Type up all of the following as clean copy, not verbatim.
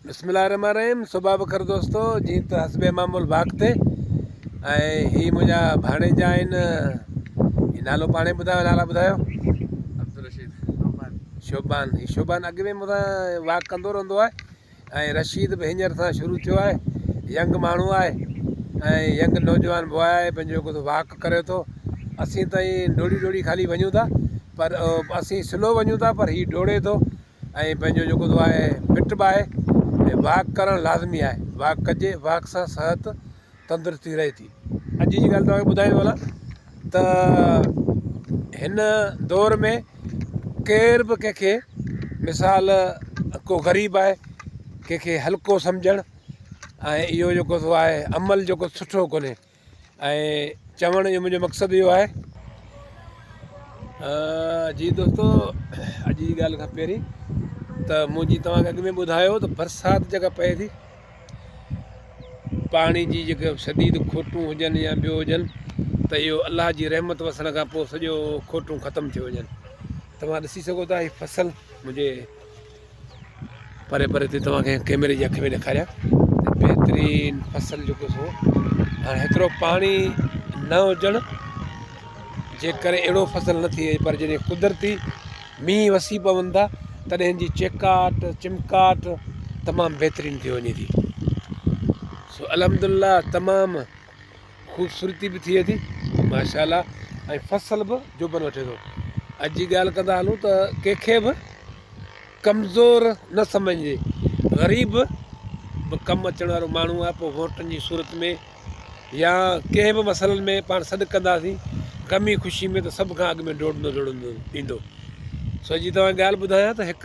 بسم الله الرحمن الرحيم صبح بخير دوستو جي ته حسب معمول واڪ تي ۽ هي منهنجا ڀاڻيجا آهن هي نالو پاڻي ٻڌايو نالا ٻڌايو عبدالرشيد شوبان هي شوبان اڳ ۾ مون سان واڪ ڪندو رهندو آهي ۽ رشيد به هينئر سان شروع ٿيو آهي ينگ ماڻهو آهي ۽ ينگ نوجوان بواء آهي پنهنجو جيڪو واڪ ڪري ٿو اسين تائين ڊوڙي ڊوڙي خالي وڃون ٿا پر اسين سلو وڃون ٿا پر هي ڊوڙي ٿو ۽ پنهنجو جيڪو سو آهي فٽ به آهي ۽ واڪ ڪرڻ لازمي آهي واڪ ڪجي واڪ سان صحت تندرستي رهي ٿي اڄ جي ڳالهه توهان کي ٻڌائيندو هلان ته هن دور ۾ ڪير به ڪنهن کي مثال ڪو غريب آهي ڪنهن کي هلڪو سمجهڻ ۽ اهو جيڪو سو آهي عمل جيڪو سٺو ڪونهي ۽ چوڻ جو منهنجو مقصد اهو آهي جي دوستو اڄ جي ڳالهه کان پهرين ته مون جي توهان کي اڳ ۾ ٻڌايو ته برسات جيڪا پئي ٿي پاڻي جي جيڪا شديد کوٽون هجن يا ٻيو هجن ته اهو الله جي رحمت وسڻ کان پوء سڄو کوٽون ختم ٿيو وڃن توهان ڏسي سگهو ٿا هي فصل منهنجي پري پري تي توهان کي ڪيمري جي اک ۾ ڏيکاريان ته بهترين فصل جيڪو سو هاڻي هيترو پاڻي نه هجڻ جي ڪري اهڙو فصل نه ٿئي پر جڏهن قدرتي مينهن وسي پون ٿا تڏهن جي چيڪاٽ چمڪاٽ تمام بهترين ٿي وڃي ٿي سو الحمد لله تمام خوبصورتي به ٿئي ٿي ماشاء الله ۽ فصل به جوبن وٺي ٿو اڄ جي ڳالهه ڪندا هلون ته ڪنهن کي به ڪمزور نه سمجهجي. غريب به ڪم اچڻ وارو ماڻهو آهي پوء ووٽن جي صورت ۾ يا ڪنهن به مسئلن ۾ پاڻ سڏ ڪنداسين غمي خوشي ۾ ته سڀ کان اڳ ۾ ڊوڙندو ڊوڙندو ايندو. سو جي توهان ڳالهه ٻڌايان ته هڪ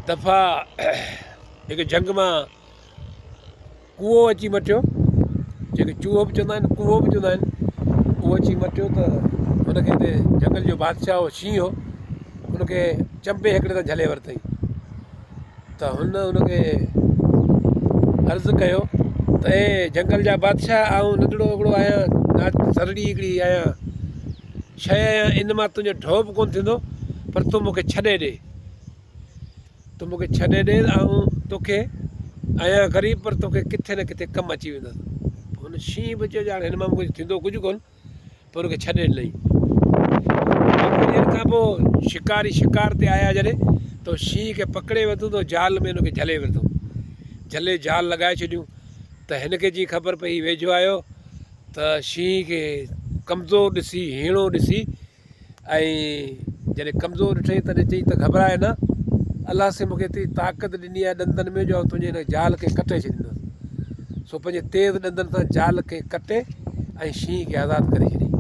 دفعا هڪ جهنگ مان ڪوئو اچي مٽيو، جنهن کي چوهو به چوندا آهن ڪوئو به چوندا آهن، اهو اچي مٽيو ته هن کي هتي جهنگل جو بادشاهه هو شينهن هو، ان کي چنبي هڪڙي تان جهلي ورتائين ته هن ان کي عرض ڪيو ته اي جهنگل جا بادشاهه آئون ننڍڙو هڪڙو آهيان سرڙي هڪڙي آهيان شيء آهيان ان مان تنهنجو ڍؤ به ڪونه ٿيندو پر تون مون کي ڇڏي ڏي. تون مون کي ڇڏي ڏي ته آئون توکي آهيان غريب پر توکي ڪٿي نه ڪٿي ڪم اچي ويندس. هن شينهن به چيو ڄاڻ هن مان مون کي ٿيندو ڪجهه ڪونه پر هن کي ڇڏي ڏنائين. ڪافي ڏينهن کان پوء شڪاري شڪار تي آيا جڏهن ته شينهن کي پڪڙي ورتو ته جال ۾ هن کي جهلي ورتو. جهلي جال لڳائي ڇڏيون ته هن کي جيئن خبر پئي ويجهو آيو ته شينهن کي ڪمزور ڏسي هيڻو ڏسي ۽ جڏهن ڪمزور ڏٺئي تڏهن چئي ته گهٻراء نه، الله سائين مون کي ايتري طاقت ڏني آهي ڏندن ۾ جو آئون تنهنجي هن جال کي ڪٽي ڇڏيندس. سو پنهنجي تيز ڏندن سان جال کي ڪٽي ۽ شينهن کي آزاد ڪري ڇڏيائين.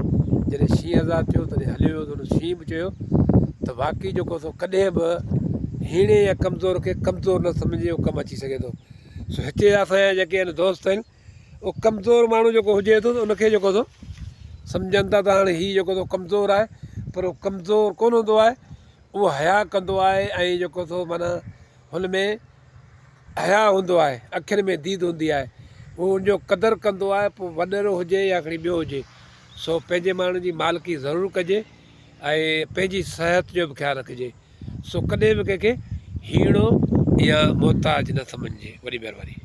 جڏهن شينهن آزاد ٿيو تڏهن هليو ويو ته هن شينهن به چيو ته واقعي جيڪو سو ڪڏهن به هيڻي يا ڪمزور کي ڪمزور نه سمجهجي اهو ڪم اچي سگهي ٿو. سو هتي اسان جا جيڪي آهن دوست آهن اهو ڪمزور ماڻهو جيڪو هجي ٿو ته ان کي جيڪو سو سمجهن ٿا ته هاڻي هي جيڪو سو ڪمزور آهي پر اهو ڪمزور ڪونه هوندو آهي اهو حيا ڪندو آهي ۽ جيڪو سو معنيٰ هن ۾ حيا هوندو آهي اکين ۾ ديد هوندي آهي اهو ان جو قدر ڪندو آهي پوء وڏيرو هجي يا کڻي ٻيو هجي سو پنهنجي ماڻهن جي مالڪي ضرور ڪجي ۽ پنهنجي صحت جو به خيال رکجي سو ڪڏهن به ڪنهن کي هيڻو يا محتاج نه سمجهجي وڏي مهرباني.